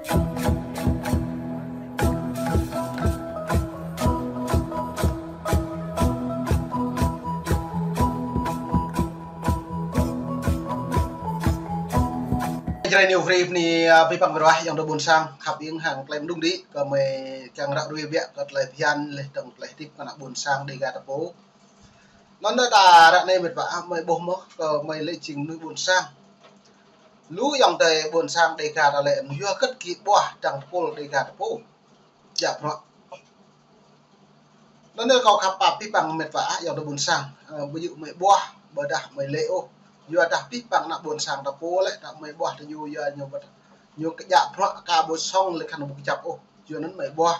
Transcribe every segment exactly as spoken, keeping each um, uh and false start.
Jrai ñu vrei bơni, a, abih bang mơnuih ayŏng adơi ƀuôn sang, khăp ing hăng tơlơi mơđung đĭ, kơ mơi kiăng ră ruai biă kơ tơlơi phiăn, laih dơ̆ng tơlơi hơdip kơ ană ƀuôn sang Dêga ta pô. Anŭn ta ră anai mĕt wa, mơi ƀuh mơ̆, kơ mơi lĕ jing mơnuih ƀuôn sang. Lu ayŏng adơi ƀuôn sang Dêga ta lĕ, yua kơ gih ƀuh dăng tơpul Dêga ta pô. Djă bruă. Anŭn yơh kâo khăp pap abih bang mĕt wa ayŏng adơi ƀuôn sang. Ơ, ƀu djơ̆ mơi ƀuh, ƀôdah mơi lĕ ôh. Yua dah abih bang ană ƀuôn sang ta pô lĕ, ta mơi ƀuh ta ñu yua ñu bơdah. Ñu kơ djă bruă ka ƀu song lĕ khăn ƀu kơjăp ôh. Yua anŭn mơi ƀuh.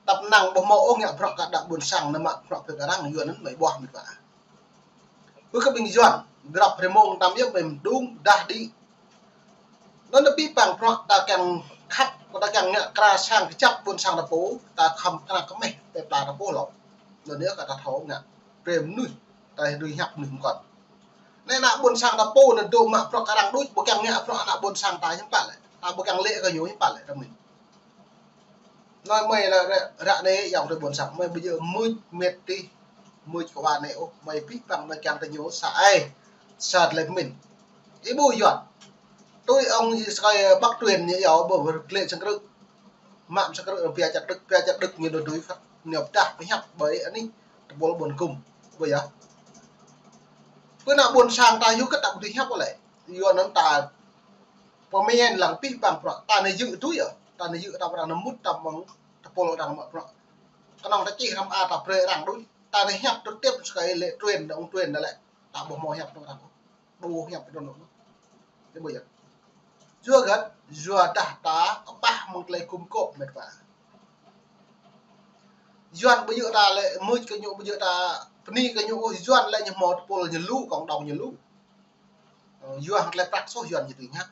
Tăp năng ƀu hmâo ôh ngă bruă kơ ană ƀuôn sang, nao mă bruă pơ arăng, yua anŭn mơi ƀuh mĕt wa. Pơ kơ ƀing Yuan, grăp rơmông tam yơh mơi mơđung dah đĭ. Anŭn abih bang bruă ta kiăng khăp, kơ ta kiăng ngă kra sang kơjăp ƀuôn sang ta pô, ta khŏm kơnang kơmĕh pơ pla ta pô lŏ. Anŭn yơh kơ ta thâo ngă, brơi mơnuih, ta dưi hiăp mơnuih mơkŏn. Anai ană ƀuôn sang ta pô anŭn dŏ mă bruă kơ arăng đôč, ƀu kiăng ngă bruă ană ƀuôn sang ta hiư̆m pă lĕ. Ta ƀu kiăng lĕ kơ ñu hiư̆m pă lĕ ta mĭn. Anŭn mơi lĕ ră, ră anai ayŏng adơi ƀuôn sang, mơi ƀu djơ̆ mưč mĕt tih, mưč kơ wa anai ôh, mơi abih bang mơi kiăng ta ñu sa ai, sa tơlơi pơmĭn. Ih ƀuh Yuan. Tui ŏng sơkai Bắc Tuyên ñu yua ƀu rơklĕ sang krư̆. Mă sang krư̆ pia čăt đưk, pia čăt đưk ñu đôč đuaĭ phăt. Ñu pơdah pơhiăp ƀơi anih tơpul ƀuôn gum. Ƀu yơh. Pơ ană ƀuôn sang ta yua kơ ta ƀu dưi hiăp lĕ. Yua anŭn ta pơmĭn lăng abih bang bruă, ta nao yơh tui yơh, ta nao yơh ta pơrăng nao mŭt ta mơ̆ng tơpul arăng mă bruă. Kơnơ̆ng ta čih răm a ta brơi arăng đôč, ta nao hiăp trực tiếp sơkai lĕ Tuyên, ŏng Tuyên anŭn lĕ, ta ƀu hmâo hiăp tui arăng ôh. Ƀu hiăp tui anŭn ôh. Ih ƀuh yơh. Yua hơget, yua dah ta kơƀah mơ̆ng tơlơi gum gôp mĕt wa. Yuan ƀu djơ̆ ta lĕ mưč kơ ñu, ƀu djơ̆ ta bơni kơ ñu, Yuan lĕ ñu hmâo tơpul ñu lu, cộng đồng ñu lu. Ơ, yua hăng tơlơi prăk soh Yuan ñu dưi ngă.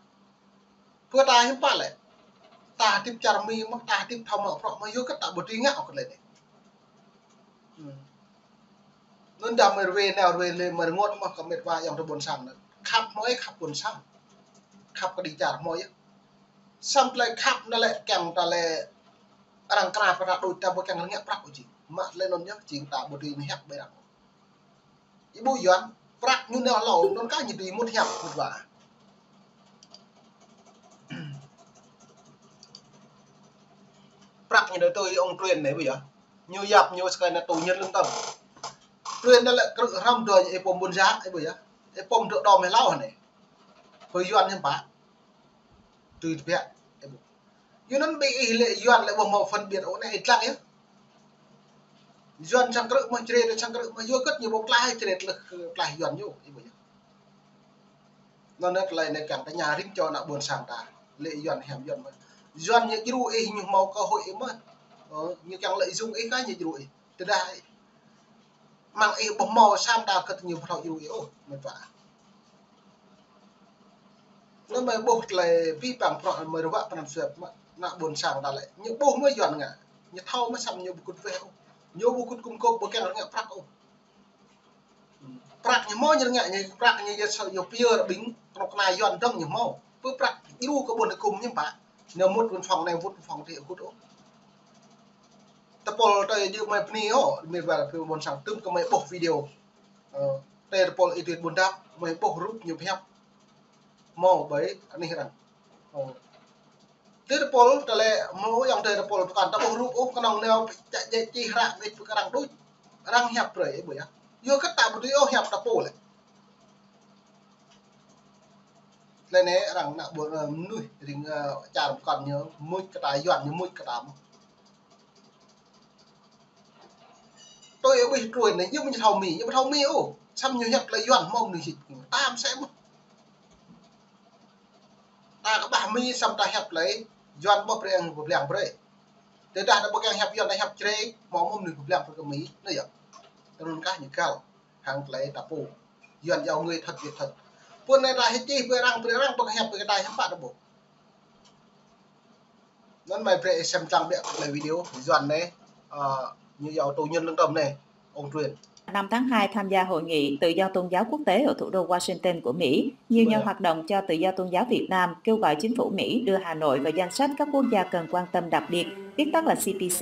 Pơ ta hiư̆m pă lĕ. Ta hơdip čar Mi mơ̆n, ta hơdip thâo mă bruă mơ̆n, yua kơ ta ƀu dưi ngă ôh kơ tơlơi anai. Hmm. Anŭn dah mơi ruai nao ruai lĕ mơi rơngot mơ̆ kơ mĕt wa ayŏng adơi ƀuôn sang anŭn. Khăp mơi khăp ƀuôn sang. Khăp kơđi čar mơi yơh. Samơ̆ tơlơi khăp anŭn lĕ kiăng ta lĕ arăng kra pơră đôč ta ƀu kiăng rơngiă prăk ôh jing. Mă tơlơi anŭn yơh jing ta ƀu dưi mơhiăp ƀơi arăng. Ih ƀuh Yuan, prăk ñu nao hlâo, anŭn kah ñu dưi mŭt hiăp mŭt wa. Prăk ñu nao tui ŏng Tuyên anai ƀu yơh. Ñu yap ñu sơkai nao tui nhân lương tâm. Tuyên anŭn lĕ krư̆ hrăm dŏ ñu ih pôm ƀôn sang, ih ƀuh yơh. Ih pôm dŏ đom hlâo anai. Pơ Yuan hiư̆m pă. Tui tơbiă, ih ƀuh. Yua anŭn ƀing ih lĕ Yuan lĕ ƀu hmâo phân biệt ôh anai ih dlăng yơh. Yuan sang krư̆ mơ̆, Jrai sang krư̆ mơ̆, yua hơget ñu ƀu klaih Jrai tơlơi, klaih Yuan ñu, ih ƀuh yơh. Anŭn yơh tơlơi anai kiăng ta tơña rĭm čô ană ƀuôn sang ta. Lĕ Yuan hiam Yuan mơ̆. Yuan ñu djru ih ñu hmâo cơ hội ih mơ̆. Ơ, ñu kiăng lợi dụng ih kah ñu djru ih. Tơdah mơ̆ng ih ƀu hmâo samơ̆ ta kơ ñu ƀu thâo djru ih ôh, mĕt wa. Anŭn mơi ƀuh tơlơi abih bang bruă mơi ruă pơnăm suep mă, ană ƀuôn sang ta lĕ. Ñu ƀuh mơ̆ Yuan ngă. Ñu thâo mơ̆ samơ̆ ñu ƀu kŭt weh ôh. Ñu ƀu kŭt gum gôp ƀu kiăng rơngiă prăk ôh. Prăk ñu hmâo ñu rơngiă, ñu prăk ñu yơh sa yơh pơyơr ƀing kơnuk kơna Yuan dơ̆ng ñu hmâo. Pơ prăk djru kơ ƀôn tơkum ñu pă. Ñu mŭt văn phòng anai, mŭt văn phòng adih ƀu kŭt ôh. Tơpul tơi djơ̆ mơi bơni ôh, mĕt wa pơ ƀuôn sang tơm kơ mơi ƀuh video. Ơ, tơi tơpul Y Tuyên Buôn Dap, mơi ƀuh rup ñu pơhiăp. Hmâo ƀơi anih arăng. Ơ. Tơi tơpul tơlơi hmâo ayŏng tơi tơpul pơkŏn ta ƀuh rup ôh kơnơ̆ng nao čă jĕ čih hră ƀĕč pơ kơ arăng đôč. Arăng hiăp brơi ih ƀuh yơh. Yua kơ ta ƀu dưi ôh hiăp ta pô lĕ. Tơlơi anai arăng ană ƀuôn, ơ, mơnuih rĭng, ơ, čar pơkŏn ñu mŭč kơ ta Yuan ñu mŭč kơ ta mơ̆n. Tui ih ƀuh Tuyên anai, ñu ƀu thâo Mi, ñu ƀu thâo Mi ôh. Samơ̆ ñu hiăp tơlơi Yuan hmâo mơnuih hĭ. Ta mơsĕ mơ̆n. Ta kơƀah Mi samơ̆ ta hiăp tơlơi Yuan ƀu brơi arăng pơblang brơi. Tơdah ta ƀu kiăng hiăp Yuan ta hiăp Jrai, hmâo mơ̆n mơnuih pơblang brơi kơ Mi, anai yơh. Tơnŭn kah ñu găl, hăng tơlơi ta pô. Yuan iâu người thật việc thật. Pơ anai ta hĭ čih brơi arăng, brơi arăng ƀu kiăng hiăp brơi kơ ta hiư̆m pă ta ƀuh. Anŭn mơi brơi ih sem lăng biă kơ tơlơi video Yuan anai, ơ, ñu iâu tui nhân lương tâm anai, ŏng Tuyên. Năm tháng hai tham gia hội nghị tự do tôn giáo quốc tế ở thủ đô Washington của Mỹ, nhiều nhà hoạt động cho tự do tôn giáo Việt Nam kêu gọi chính phủ Mỹ đưa Hà Nội vào danh sách các quốc gia cần quan tâm đặc biệt, viết tắt là C P C,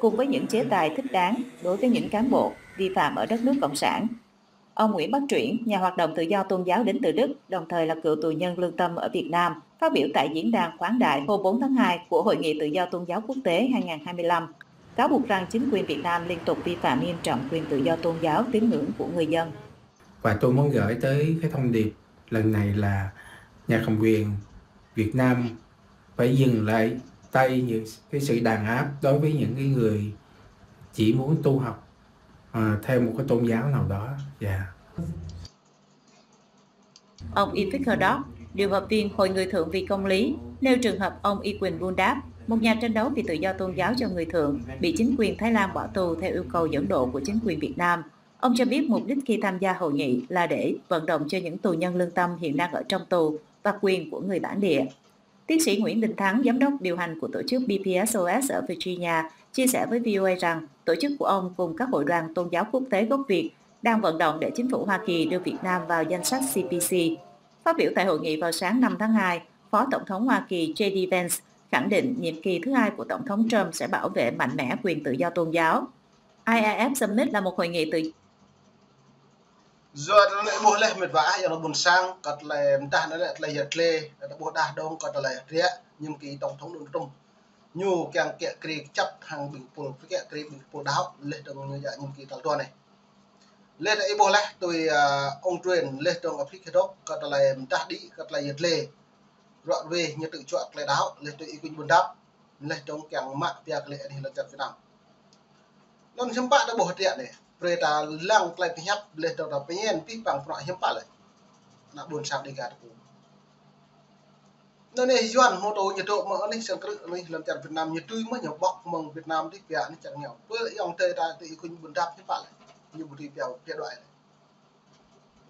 cùng với những chế tài thích đáng đối với những cán bộ vi phạm ở đất nước cộng sản. Ông Nguyễn Bắc Truyển, nhà hoạt động tự do tôn giáo đến từ Đức, đồng thời là cựu tù nhân lương tâm ở Việt Nam, phát biểu tại diễn đàn khoáng đại hôm bốn tháng hai của Hội nghị Tự do Tôn giáo Quốc tế hai ngàn hai mươi lăm, cáo buộc rằng chính quyền Việt Nam liên tục vi phạm nghiêm trọng quyền tự do tôn giáo tín ngưỡng của người dân. Và tôi muốn gửi tới cái thông điệp lần này là nhà cầm quyền Việt Nam phải dừng lại tay những cái sự đàn áp đối với những cái người chỉ muốn tu học, à, theo một cái tôn giáo nào đó. Dạ. Ông Ivy Kherdok, điều phối viên Hội Người Thượng vì Công lý, nêu trường hợp ông Y Quyền Bundap, một nhà tranh đấu vì tự do tôn giáo cho người Thượng, bị chính quyền Thái Lan bỏ tù theo yêu cầu dẫn độ của chính quyền Việt Nam. Ông cho biết mục đích khi tham gia hội nghị là để vận động cho những tù nhân lương tâm hiện đang ở trong tù và quyền của người bản địa. Tiến sĩ Nguyễn Đình Thắng, giám đốc điều hành của tổ chức B P S O S ở Virginia, chia sẻ với V O A rằng tổ chức của ông cùng các hội đoàn tôn giáo quốc tế gốc Việt đang vận động để chính phủ Hoa Kỳ đưa Việt Nam vào danh sách C P C. Phát biểu tại hội nghị vào sáng năm tháng hai, Phó Tổng thống Hoa Kỳ J D Vance khẳng định nhiệm kỳ thứ hai của Tổng thống Trump sẽ bảo vệ mạnh mẽ quyền tự do tôn giáo. I I F Summit là một hội nghị tự Yua tơlơi ƀuh laih mĕt wa ah, yua anŭn ƀôn sang, kơ tơlơi mơdah anŭn lĕ tơlơi yăt lĕ, ta ƀuh đah dong kơ tơlơi hơdră, nhiệm kỳ Tổng thống Donald Trump. Ñu kiăng kiă kriê kơjăp hăng ƀing pul, kiă kriê ƀing pul đaŏ, laih dong ñu djă nhiệm kỳ tal dua anai. Laih ta ih ƀuh laih tui, a, ông Truyển, laih dong Afrika Dok, kơ tơlơi mơdah đĭ, kơ tơlơi yăt lĕ. Ruă wĕ ñu tŭ čuă tơlơi đaŏ, laih tui Y Quyền Bundap, laih dong kiăng mă pia kơ lĕ anih lŏn čar Việt Nam. Anŭn hiư̆m pă ta ƀuh hơdră anai. Brơi ta lăng tơlơi pơhiăp, laih dong ta pơñen pih pang prăk hiư̆m pă lĕ. Ană ƀôn sang Dega ta pô. Anŭn anai Yuan hmâo tŭ ñu dŏ mơ̆ anih sang krư̆ anih lŏn čar Việt Nam ñu tui mơ̆ ñu ƀŏk mơ̆ng Việt Nam dih pia anih čar ñu. Pơ ayŏng adơi ta tui Y Quyền Bundap hiư̆m pă lĕ. Ñu ƀu tui pia, pia đuaĭ lĕ.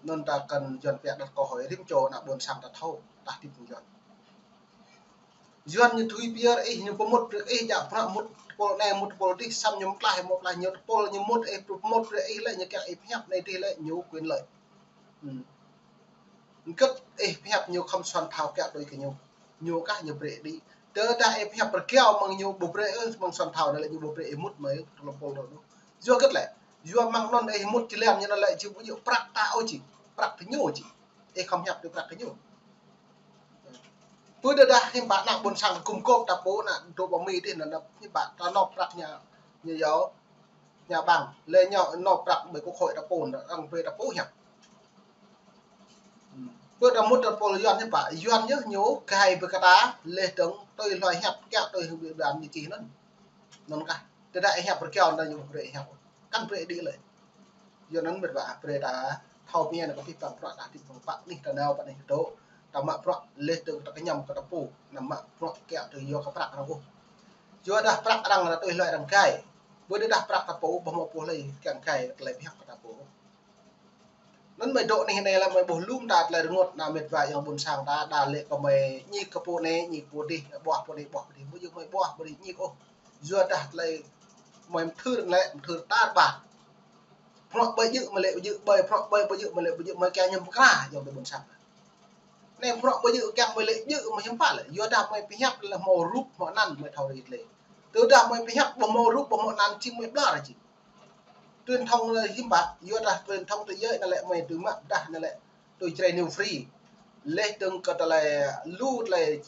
Anŭn ta kăn Yuan pia đặt câu hỏi rĭm čô ană ƀôn sang ta thâo, ta hơdip mơ̆ng Yuan. Yuan ñu tui pia ih, ñu pơmŭt brơi ih, djă prăk mŭt tơpul anai, mŭt tơpul dih, samơ̆ ñu mơklaih, mŭt mơklaih, ñu tơpul, ñu mŭt ih, pơmŭt brơi ih lĕ, ñu kiăng ih pơhiăp anai dih lĕ, ñu quyền lợi. Hmm. Kơ̆t ih pơhiăp ñu khŏm suan thâo kiă tui kơ ñu. Ñu kah ñu brơi đĭ. Tơdah ih pơhiăp rơgao mơ̆ng ñu ƀu brơi ih, mơ̆ng suan thâo anai lĕ ñu ƀu brơi ih mŭt mơ̆ tơpul anŭn. Yua hơget lĕ? Yua mơ̆ng anŭn ih mŭt či lĕ ñu anŭn lĕ či ƀu djơ̆ prăk ta ôh či. Prăk tơ ñu či. Ih khŏm hiăp tui prăk kơ ñu. Pơ tơdah hiư̆m pă ană ƀôn sang gum gôp ta pô ană dŏ ƀơi Mi dih anŭn hiư̆m pă ta nộp prăk ñu, ñu yua ñu ƀăng. Lĕ ñu nộp prăk ƀơi quốc hội ta pô, arăng brơi ta pô hiăp. Pơ ta mŭt tơpul Yuan hiư̆m pă, Yuan ñu ñu gai brơi kơ ta, laih dong tui hloi hiăp kiă tui hơbĭ ƀan ñu čih anŭn. Anŭn kah, tơdah ih hiăp rơgao anŭn ñu brơi hiăp. Kăn brơi đĭ lĕ. Yua anŭn mĕt wa ah, brơi ta thâo pơñen kơ pih pang prăk ta hơdip mơ̆ng pă anih ta nao pă anih dŏ. Ta mă prăk laih dong ta kơñăm kơ ta pô, anăm mă prăk kiă tui yua kơ prăk arăng ôh. Yua dah prăk arăng ta tui hloi arăng gai. Ƀơi dah prăk ta pô ƀu hmâo pô hlơi kiăng gai tơlơi pơhiăp kơ ta pô. Anŭn mơi dŏ anih anai lĕ mơi ƀuh lŏm ta tơlơi rơngot ană mĕt wa ayŏng ƀôn sang ta, đa lĕ kơ mơi ñik kơ pô anai, ñik pô dih, ƀuah pô anai, ƀuah pô dih, ƀu djơ̆ mơi ƀuah, ƀu djơ̆ ñik ôh. Yua dah tơlơi mơi mơthưr lĕ, mơthưr tar ƀar. Prăk ƀơi djơ̆ mơi lĕ ƀu djơ̆, ƀơi prăk ƀơi ƀu djơ̆ mơi lĕ ƀu djơ̆, mơi kiăng ñu pơkra ayŏng adơi ƀôn sang. Anai prăk ƀơi djơ̆ kiăng mơi lĕ djơ̆ mơi hiư̆m pă lĕ. Yua dah mơi pơhiăp lĕ hmâo rup hmâo anăn mơi thâo rai lĕ. Tơdah mơi pơhiăp ƀu hmâo rup ƀu hmâo anăn či mơi ƀlŏr či. Truyền thông lĕ hiư̆m pă, yua dah truyền thông thế giới anŭn lĕ mơi tui mă dah anŭn lĕ tui Jrai New Free. Laih dong kơ tơlơi lu tơlơi,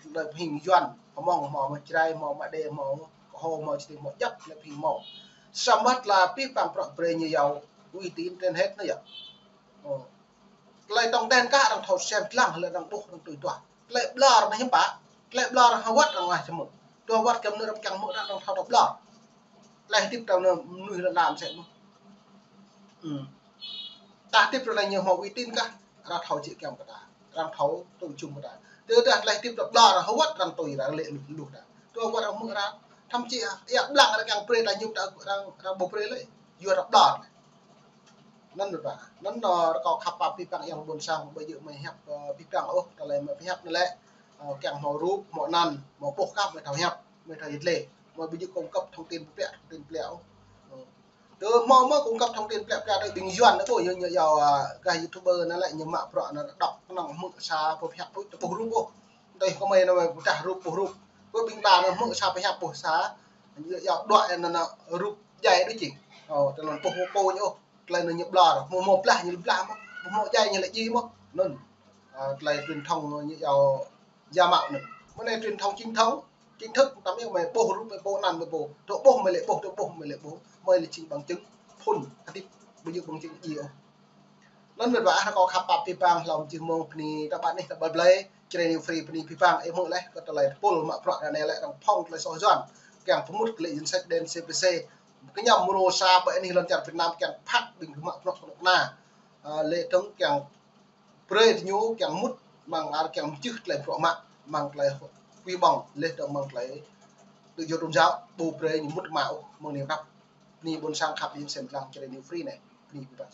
tơlơi phing Yuan, hmâo mơ̆ng, hmâo mơ̆ng Jrai, hmâo mơ̆ng Made, hmâo mơ̆ng Kơho, hmâo čơdơ̆ng hmâo djăp tơlơi phing hmâo. Samơ̆ tơlơi pih pang prăk brơi ñu yua uy tín trên hết anŭn yơh. Ơ. Tơlơi tong ten kah arăng thâo sem lăng lĕ arăng ƀuh arăng tui tuah. Tơlơi ƀlŏr anai hiư̆m pă. Tơlơi ƀlŏr hơwăt arăng ngă čơmơ̆. Tuah wăt kơ mơnuih arăng kiăng hmư̆ arăng thâo tơlơi ƀlŏr. Tơlơi hơdip ta anai mơnuih lĕ nam sĕ mơ̆n. Hmm. Ta hơdip ră anai ñu hmâo uy tín kah, arăng thâo jĕ kiăng kơ ta. Arăng thâo tui jum kơ ta. Tơdah tơlơi hơdip ta ƀlŏr arăng hơwăt arăng tui arăng lĕ luh ta. Tuah wăt arăng hmư̆ arăng. Thậm chí ia blang arăng kiăng brơi ta ñu ta arăng, arăng ƀu brơi lĕ. Yua arăng ƀlŏr. Anŭn mĕt wa. Anŭn, ơ, rơkâo khăp pap pih pang ayŏng ƀôn sang, ƀu djơ̆ mơi hiăp, ơ, pih pang ôh, tơlơi mơi pơhiăp anŭn lĕ, ơ, kiăng hmâo rup, hmâo anăn, hmâo ƀuh kah mơi thâo hiăp, mơi thâo yăt lĕ, mơi ƀu djơ̆ cung cấp thông tin pơplĕ, thông tin plĕ ôh. Ơ. Tơ hmâo mơ̆ cung cấp thông tin plĕ plĕ tơ ƀing Yuan anŭn ƀu, ñu, ñu yua, a, gah YouTuber anŭn lĕ ñu mă bruă anŭn đŏk kơnơ̆ng hmư̆ sa pơhiăp ƀuh, tơƀuh rup ƀuh. Tui kơ mơi anŭn mơi pơdah rup ƀuh rup. Kơ ƀing đa anŭn hmư̆ sa pơhiăp ƀuh sa, ñu yua đuaĭ anŭn, anŭn rup djai đôč či. Ơ, tơlơi anŭn ƀuh pô ñu ôh, tơlơi anŭn ñu ƀlŏr, hmâo hmâo blah ñu lĕ blah mơ̆, hmâo hmâo djai ñu lĕ djai mơ̆. Anŭn, a, tơlơi truyền thông ñu yua giả mạo anŭn. Mơ̆ng anai truyền thông chính thống, chính thức, tơdah mơi ƀuh rup mơi ƀuh anăn mơi ƀuh, tơƀuh mơi lĕ ƀuh, tơƀuh mơi lĕ ƀuh, mơi lĕ jing bằng chứng, phŭn, hơdip, ƀu djơ̆ bằng chứng djai ôh. Anŭn mơ̆n ƀă, rơkâo khăp pap abih bang, hlâo mơ̆ng jơmông bơni, tơƀă anih tơƀă blai, Jrai New Free bơni abih bang, ih hmư̆ laih, kơ tơlơi tơpul mă bruă anai lĕ arăng phŏng tơlơi soh Yuan, kiăng pơmŭt kơ lĕ danh sách đen C P C. Kơñăm mrô sa ƀơi anih lŏn čar Việt Nam kiăng phat ƀing mă bruă kơnuk kơna. A, lĕ tơ̆ng kiăng brơi tơ ñu kiăng mŭt mơ̆ng ar kiăng mơčưh tơlơi bruă mă, mơ̆ng tơlơi kuih ƀơ̆ng, lĕ tơ̆ng mơ̆ng tơlơi tự do tôn giáo, ƀu brơi ñu mŭt mă ôh mơ̆ng anai pap. Bơni ƀôn sang khăp ƀing sem lăng Jrai New Free anai. Bơni abih bang.